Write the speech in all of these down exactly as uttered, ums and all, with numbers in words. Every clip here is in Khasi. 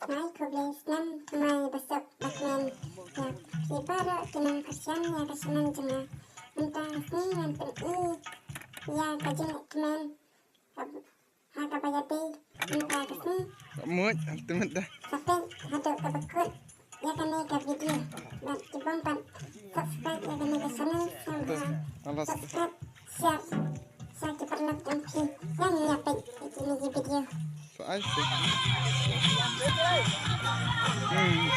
Ai khublei snem thymmai basuk bakmen ïa phi baroh ki nongkyrshan ïa ka shnong jong nga. Mynta ka sngi ngan pyni ïa ka jingkmen ha kaba ïadei mynta ka sngi. Mut, ultimate dah. Sa peit haduh kaba kut ïa kane ka video. Bad ki bym pat subscribe ïa kane ka channel, sngewbha subscribe, share, share ki paralok jong phi. Ïa ngi ïa peit ïa kine ki video. So I see. Hmm.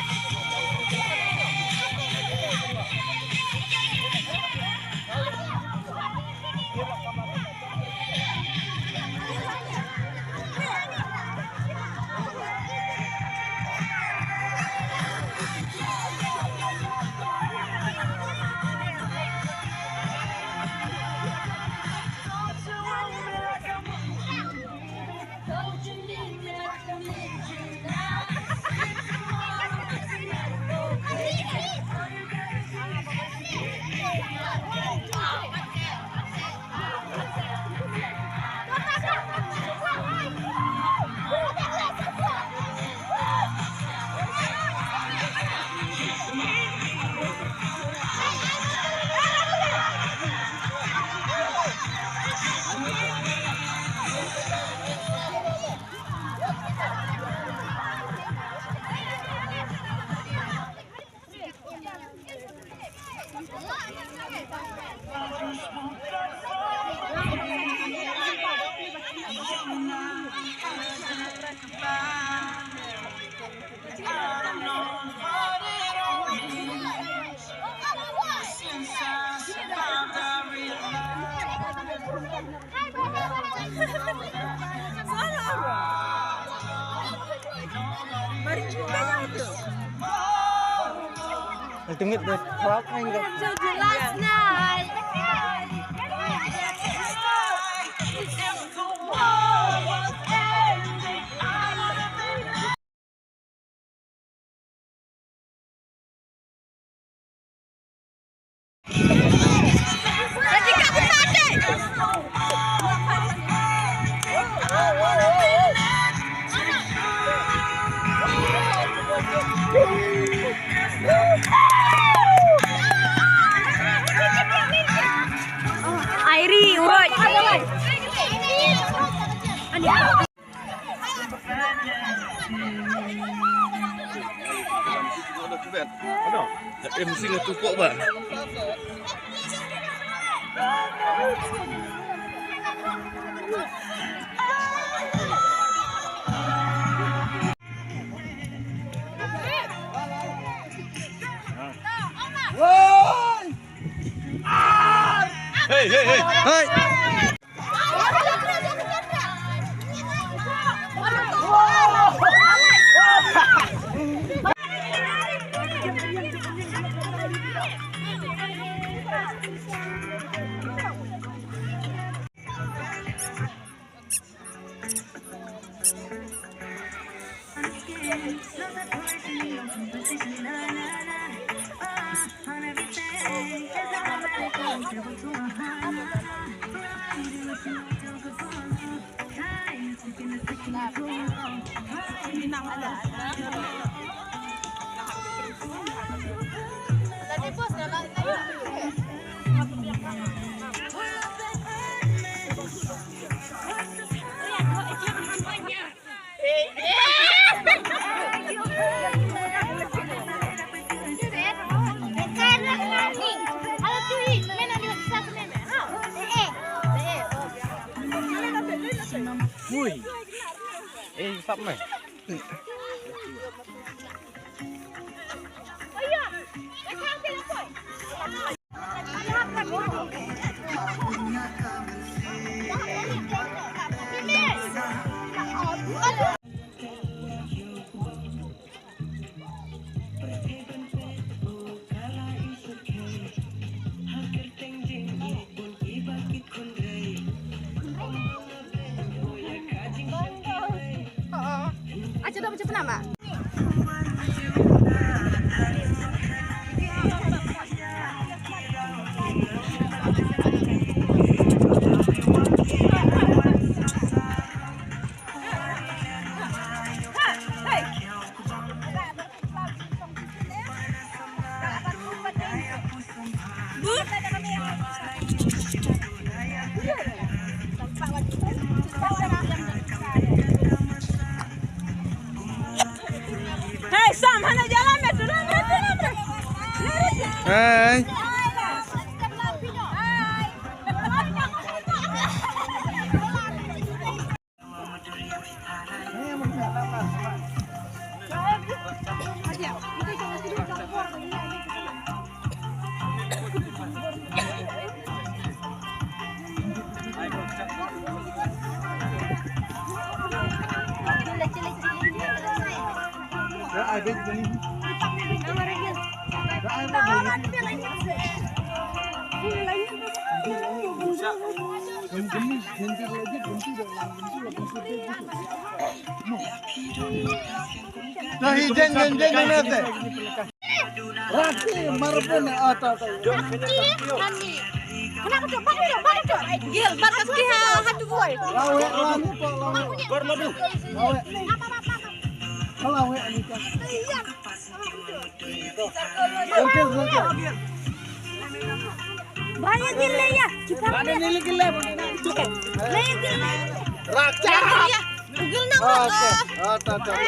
Ultimate the crowd angle. Last night. Airi, uroi. Em sing tu kok ba. Hey, hey, hey. Hey. Ui. Eh, sap mai. Acha da bacha pnama. Hai. Dah, jen, jen, jen, jen, jen. Rati, marpun, ah, ta, ta. Kenapa tu? Mana tu? Mana tu? Gil, bat kat sini ha, ha tu boy. Lawe, lawe, lawe. Lawe. Lawe, Anita. Oke, oke. Bahaya gila ya. Kita mana ni lagi lah. Bahaya gila. Raja. Ugil na. Ah, oke. Ah, ta, ta, ta.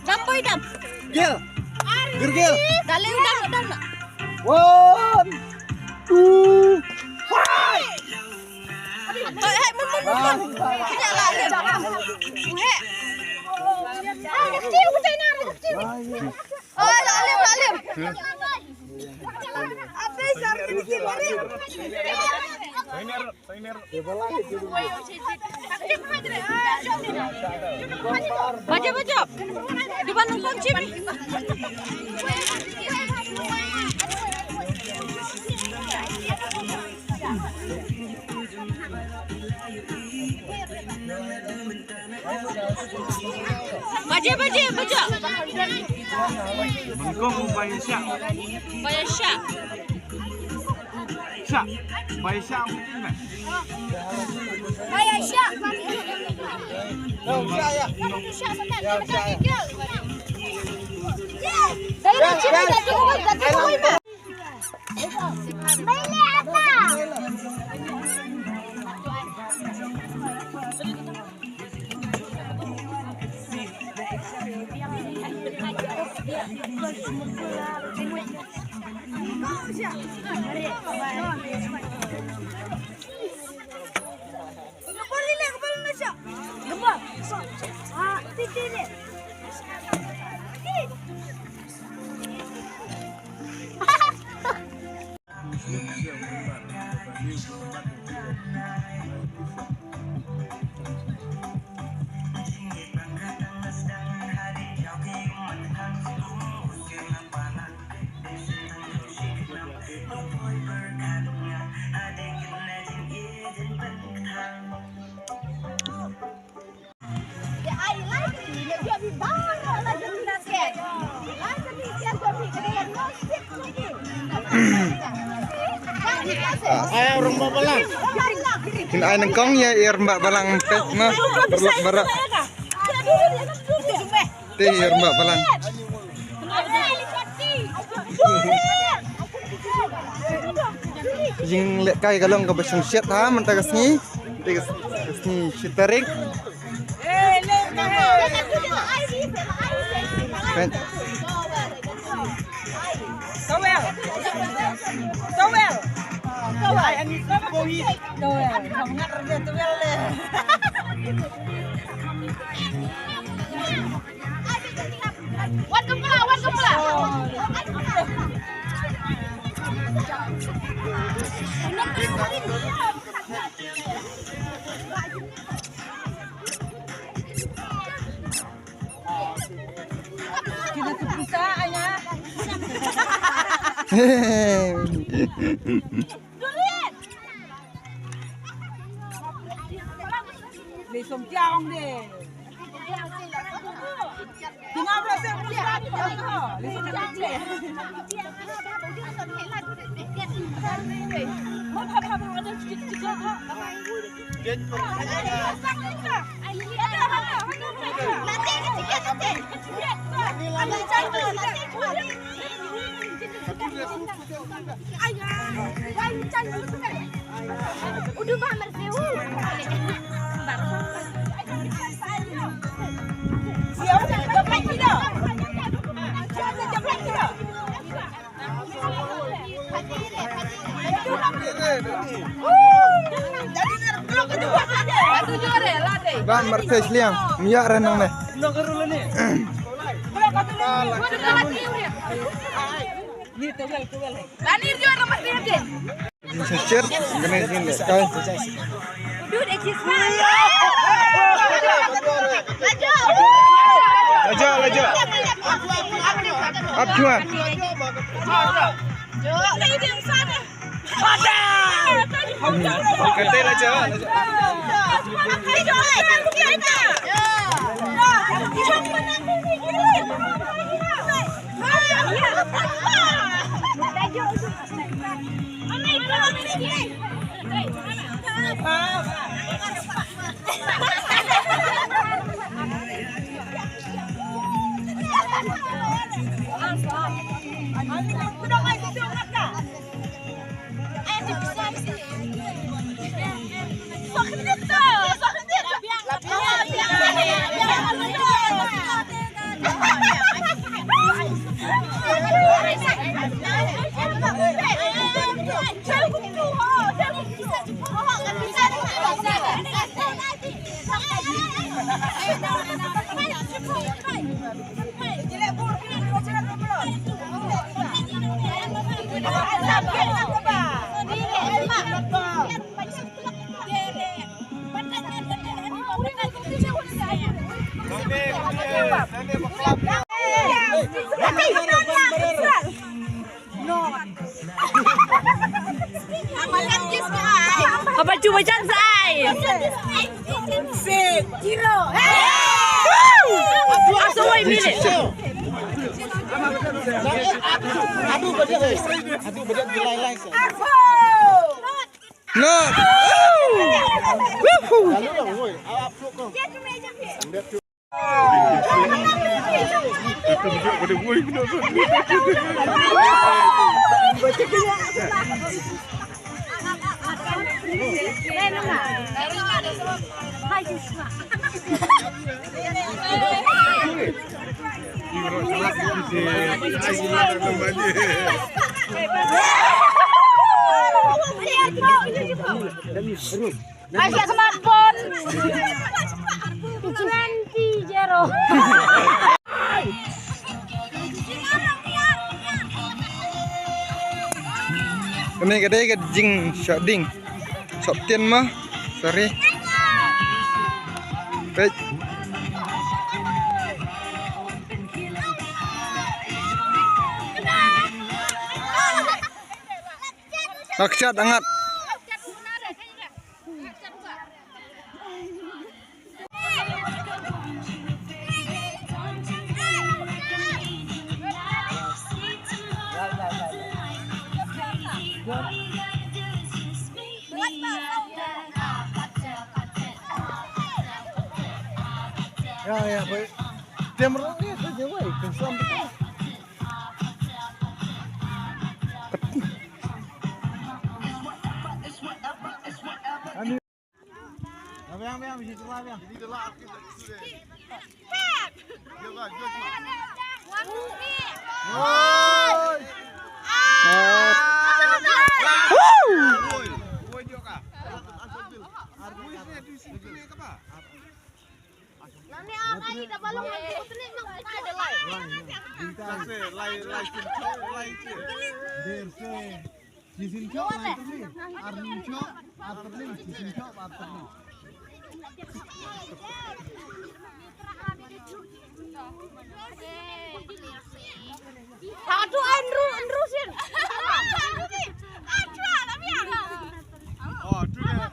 Jam boy dam. Gil. Gergil. Dale dam dam. One, two, five. Hey, hey, mun, mun, mun, mun. Kena lah, Lim. Hey. Ah, kecil, kecil, kecil. Oh, Alim, Alim. Baja, baja. Di mana kau, Cip? Baja, baja, baja. Bengkong, Baja Syak. Baja Syak. Syak. Baja Syak. Baja Syak. Baja Syak. Saya nak cerita tu, tak tahu. Ai, orang bawa balang. Kin ai nengkong ya, ir mbak balang pet, no. Berlak berak. Te, ir mbak balang. Jing lehkai ka long kaba sngewshiat ha mynta ka sngi. Te ka sngi shi tarik. Towel. Towel. Towel. Towel. Wan kembla, wan kembla. Kita tu bisa, ayah. Lesson tiang deh. Tengah berasa musra ni, lesson tiang deh. Ram martes liang, mia ran nang ne. Jin sechir, kena jin le. Kai. Laju, laju. Up juan. Kata laju. Apa cuba can sai? Zero. Asal wai milik. Aduh, bajak, eh. Aduh, bajak, gilai, lai, sai. No. Woohoo. Lalu lah, woi. Awak peluk kau. Masih smartphone. Twenty zero. Kane ka dei ka jingshah ding. Shah tin ma. Sorry. Peit. Akchat angat. Ya, ya, baik. Tim ro ni tu je, wei. Tim sam tu. Ani. Abiang, abiang, bisi tengah, abiang. Bisi tengah, aku tak sudah. Dia lah, dia lah. Oi. Oi, oi, dia kah? Artis ni, artis ni, apa? Aduh, Andrew, Andrew, sin. Oh, tu dia.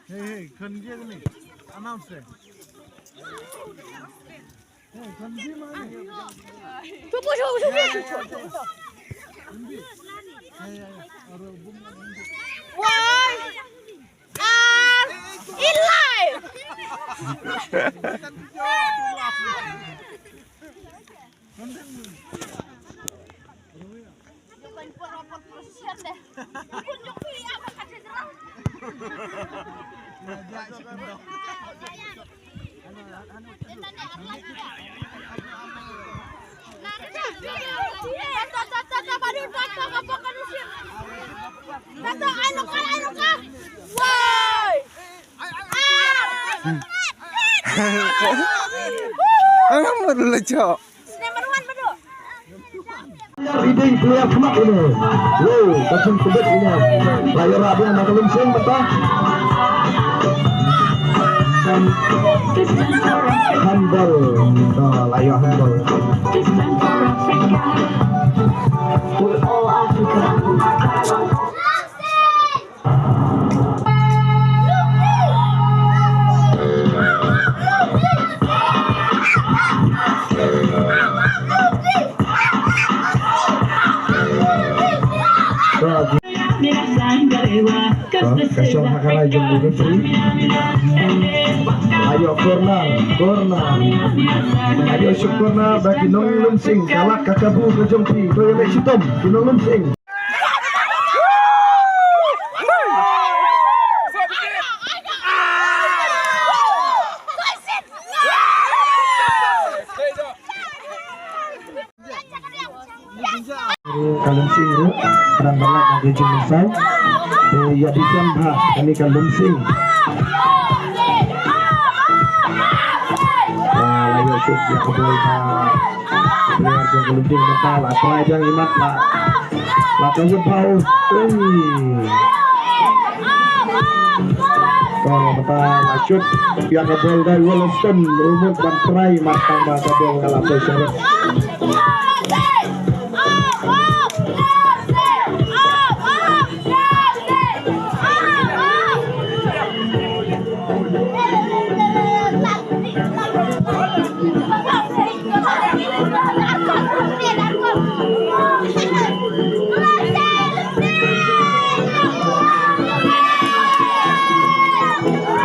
Hey, hey, kan dia ni. Announce deh. Hey, kan dia mana? Cuba, cuba, cuba. Hey, hey, hey. Why? Are in life. Ang mo dulu, Cok. Idei player khmat ine. Wow, ka jingkbit ine. La ïoh rah biang na ka Lumsing mynta. Handball. Ah, la ïoh handball. Ka shong ha ka rai jong u referee. Ayo corner, corner. Ayo shu corner ba ki nong Lumsing, ka lad ka kabu ka jong phi. To ïaleh shitom ki nong Lumsing. Ka Lumsing ruh, ka dang ban lait na ka jingmynsaw. Te ïa defend bha kane ka Lumsing. Ah, la ïoh shoot ïa ka ball ba player jong ka Lumsing mynta la try biang i mat la. La ka ïoh bha. Ui. Oh, mynta la shoot ïa ka ball da Wellington, u mut ban try mat tang ba ka ball ka la poi sha rep.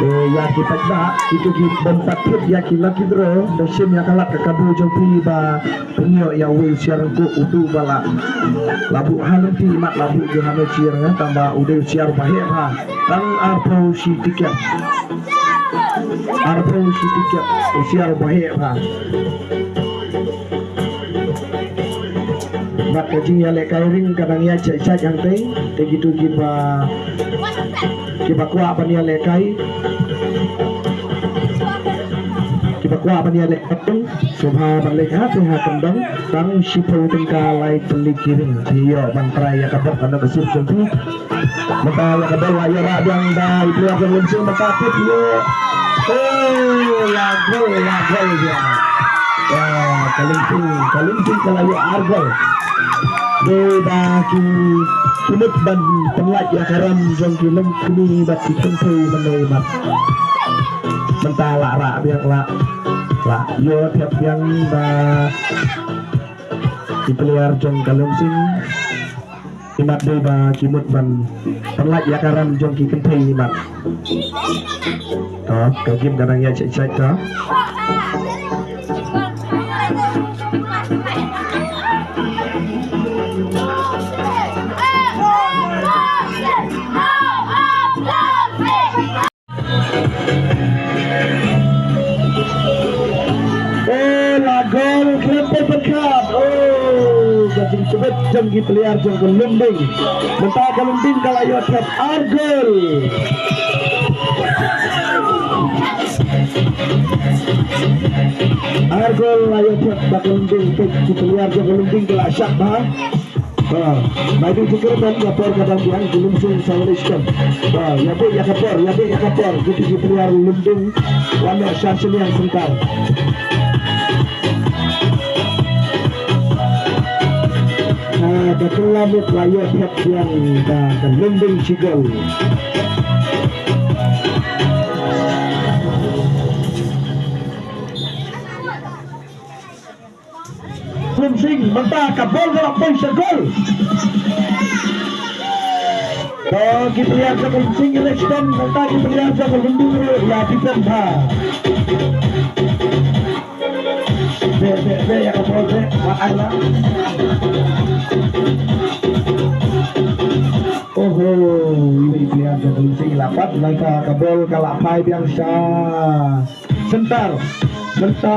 Eh, ïa ki paidbah, kito ki bym pat thied ïa ki lucky draw, to shim ïa ka lad ka kabu jong phi ba pynïoh ïa uwei u shiar, ko utu ba la, la buh ha lynti mat, la buh ki hano shiar nga, tang ba u dei u shiar ba heh bha. Tang arphew shi tiket. Arphew shi tiket, u shiar ba heh bha. Bad ka jingïalehkai ring ka dang ïaid shait shait hangtei, te kito kiba, kiba kwah ban ïalehkai, kiba kwah ban ïalehkai, sngewbha ban leit ha, te ha kyndong, tang shiphew tyngka lai tylli ki ring, phi ïoh ban try ïa ka bok, kano ka suk jong phi. Mynta la ka ball la ïoh rah biang da i player jong Lumsing, mynta tip ïoh. Oh, la gol, la gol biang. Ya, ka Lumsing, ka Lumsing ka la ïoh ar gol. Dei ba ki, ki mut ban pynlait ïa ka ram jong ki longkmie bad ki kynthei ban ïa mat. Mynta la rah biang, la, la ïoh thep biang da i player jong ka Lumsing. Imat dei ba ki mut ban pynlait ïa ka ram jong ki kynthei imat. To, ka game ka dang ïaid shait shait to. Oh, la gol, khlem poi pyrkhat. Oh, ka jingkbit jong ki player jong ka Lumding. Mynta ka Lumding ka la ïoh thep ar gol. Ar gol la ïoh thep ba ka Lumding, ki player jong ka Lumding ki la shah bha. Ba, mai dei jingkyrmen ka por ka dang biang, ki Lumsing sa wan ïa ka por. Ba, ïa beit ïa ka por, ïa beit ïa ka por, kito ki player Lumding wan noh sha shiliang center. Ah, Ka Kylla Mut la ïoh thep biang da ka Lum Ding shi gol. Lum Sing, mynta ka bol ka la poi sha gol. To ki player jong ka Lum Sing ïa leh shitom, mynta ki player jong ka Lum Ding ruh ïa defend bha. Be, be, be, ïa ka bol be, wat ai la. Oho, iwei i player jong ka Lum Sing i la pat, mynta ka bol ka la phai biang sha center. Mynta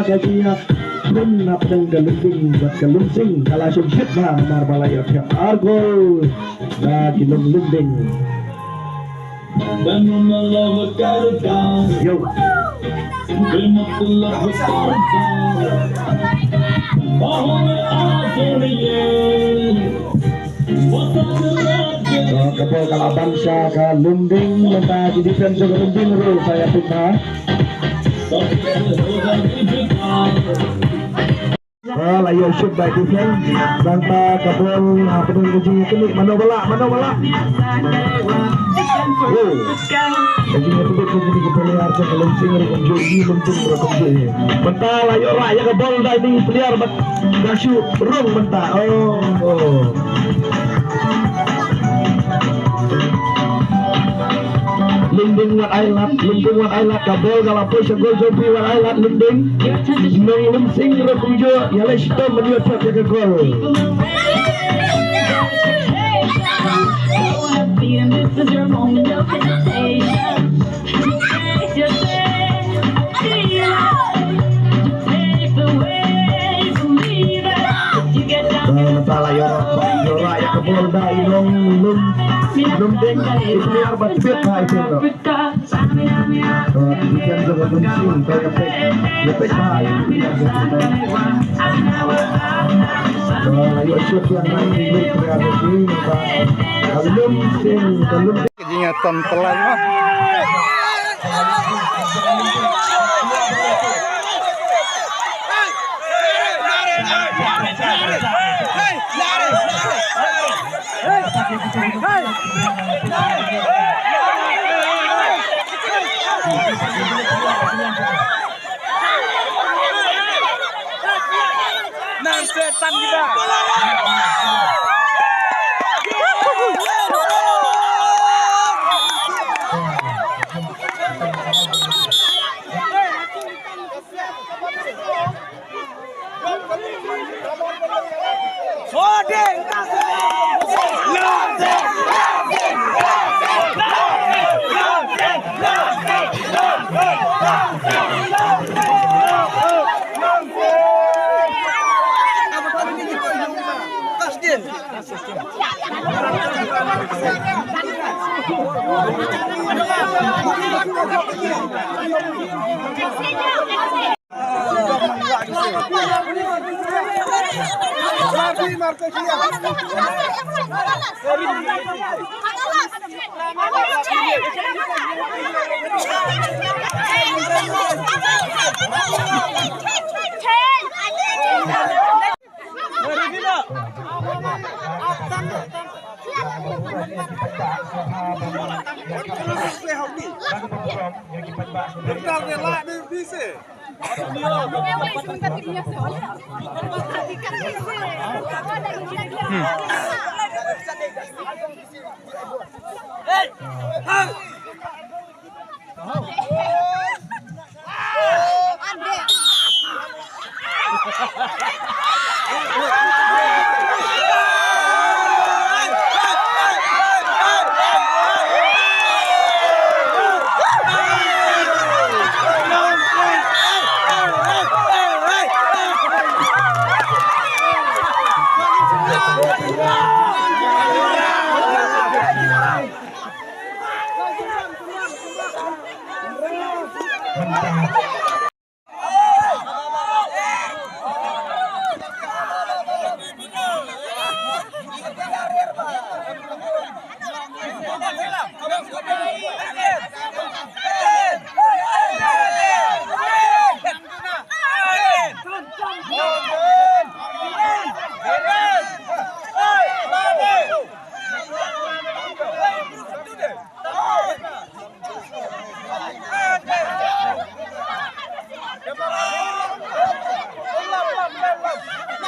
ka jingïakhun hapdeng ka Lum Ding bad ka Lum Sing ka la shong shit bha namar ba la ïoh thep ar gol da ki nong Lum Ding. Yo. Oh, ka bol ka la ban sha ka Lum Ding, mynta ki defense jong ka Lum Ding ruh sa ïa pynbha. Ah, la ïoh shoot by defense. Mynta ka bol, ah, hapdeng ka jingïakynduh. Mano ba lah, mano ba lah. Oh. Ka jingïakynduh ka jingïakynduh ka player jong ka Lum Sing ruh kumjuh, i Lum Sing ruh kumjuh. Mynta la ïoh rah ïa ka bol da ine i player bad ka shu rung mynta. Oh, oh. Lum Ding wat ai lad, Lum Ding wat ai lad, ka bol ka la poi sha gol jong phi, wat ai lad Lum Ding. Nong Lum Sing ruh kumjuh, ïa leh shitom ban ïoh thep ïa ka gol. Ah, mynta la ïoh, ïoh rah ïa ka bol da i nong Lum, Lum Ding, i player ba tbit ha i teng. To, defense jong ka Lum Sing, to ïa peit, ïa peit bha ïa defense jong ka Lum Sing. To, la ïoh shoot ïa ngan ïa ka Lum Sing, ka Lum Sing. Ka jingïatam tlain ma. Nang setan kita.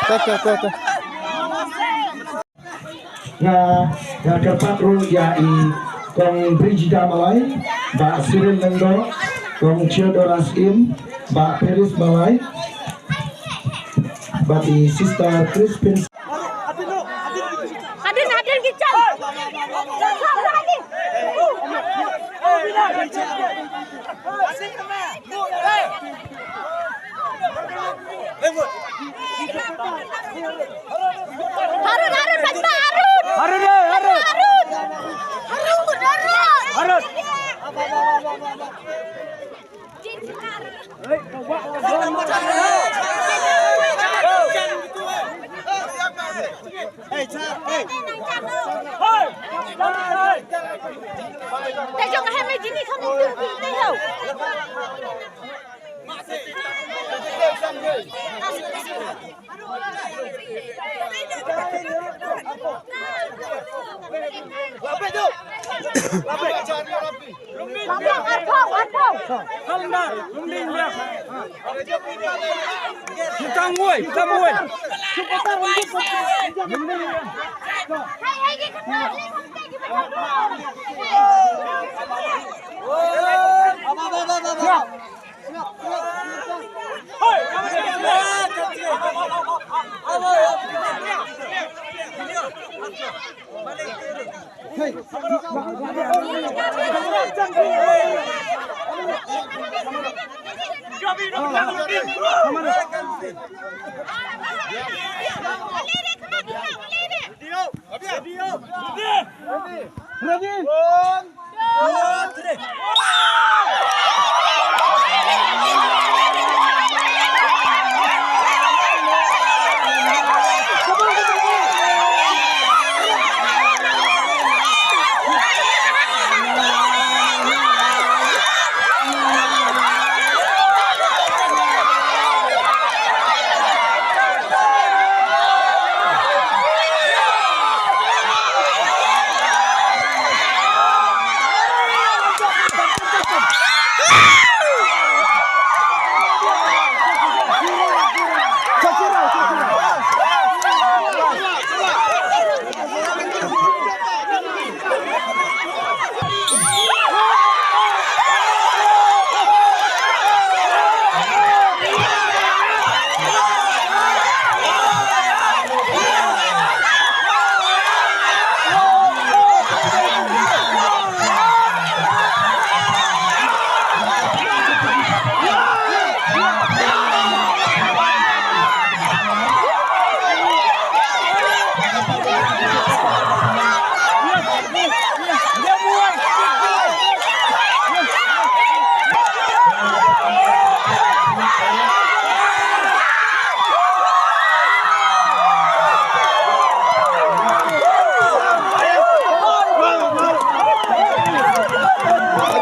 Nga, nga kyrpad ruh ïa i Kong Brigida Malai, Bah Cyril Lyngdoh, Kong Theodora Syiem, Bah Paris Malai, bad i Sister Crispin. Hadien, hadien ki chong. Harun, Harun, basta Harun. Harun, eh, Harun. Harun, Harun. Harun, Harun. Harun.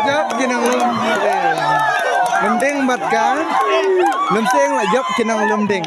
Jop ki nang lum, lum ding bad ka lum sing la jop ki nang lum ding.